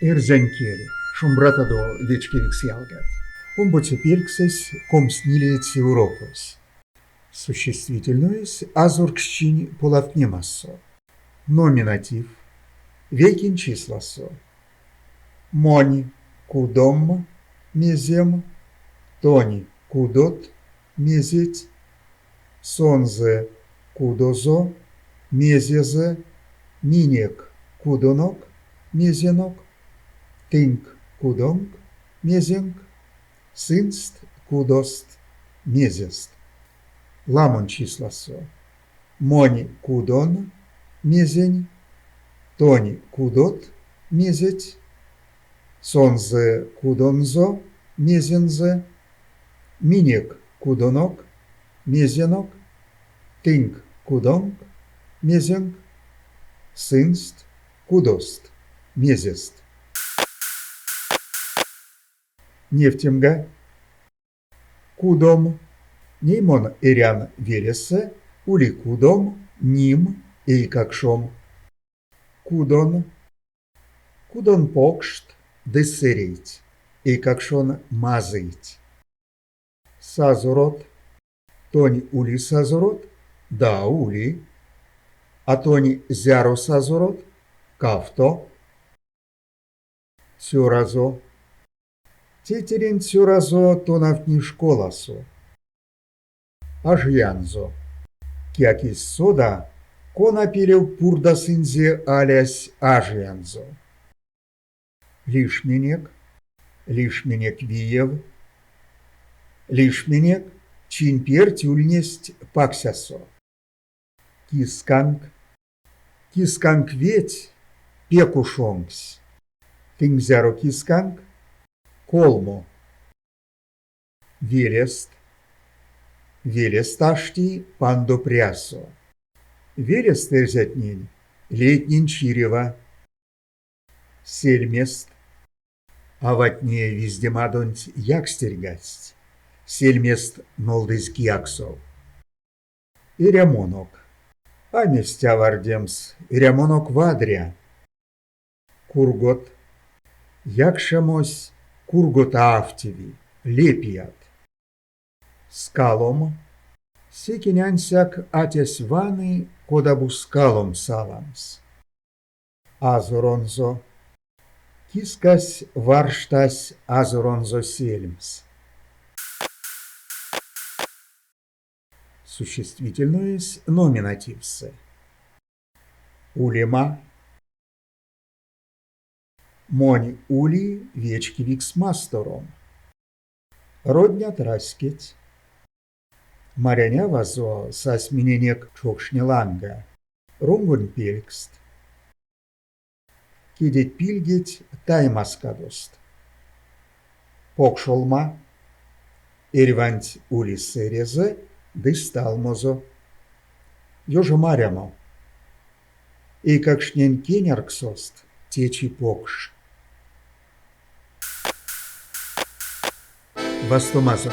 Эрзянь кель, Шумбратадо, вечкевикс ялгат! Омбоце пельксэсь, комсьнилееце урокось. Существительноесь азорксчинь полавтнемасо. Номинатив. Вейкень числасо. Монь кудом, мезем, тонь кудот, мезеть, сонзэ кудозо, мезезэ, минек кудонок, мезенок, тынк кудонк, мезенк, сынст кудост, мезест. Ламонь числасо. Монь кудон, мезень, тонь кудот, мезеть, сонзэ кудонзо, мезензэ, минек кудонок, мезенок, тынк кудонк, мезенк, сынст кудост, мезест. Невтемга, кудом, ней мон эрян велесэ, ули кудом, ним, эйкакшом. Кудон, кудон покшт ды сэрейть, эйкакшон мазыйть. Сазорот, тонь ули сазорот? Да, ули. А тонь зяро сазорот? Кавто. Цёразо. Тейтеренть цёразо тонавтни школасо. Ажиянзо. Кияк эзь сода, кона пелев пурдасынзе алясь ажиянзо. Лишменек, лишменек виев, лишменек чинь перть ульнесть паксясо. Кисканк, кисканк веть пек уш онгсь. Тынк зяро кисканк? Колмо. Велест. Велест ашти пандо прясо. Велест эрзятнень лейтнень чирева. Сельмест. Аватне виздемадонть якстерьгадсть, сельмест нолдызь кияксов. Эрямонок. А мезть авардемс, эрямонок вадря. Кургот. Якшамось кургот а автеви, лепият. Скалом. Секень ансяк атясь ваны, кода бу скалом саламс. Азоронзо. Кискась варштась азоронзо сельмс. Существительноесь номинативсэ. Улема. Монь ули вечкевикс мастором. Роднят-раськеть. Марянь авазо сась миненек чокшне ланга. Рунгонь пелькст. Кедеть-пильгеть таймазкадост. Покшолма. Эрьванть ули сэрезэ ды сталмозо. Ёжомарямо. Эйкакштнень кенярксост течи покш. Вастомазо.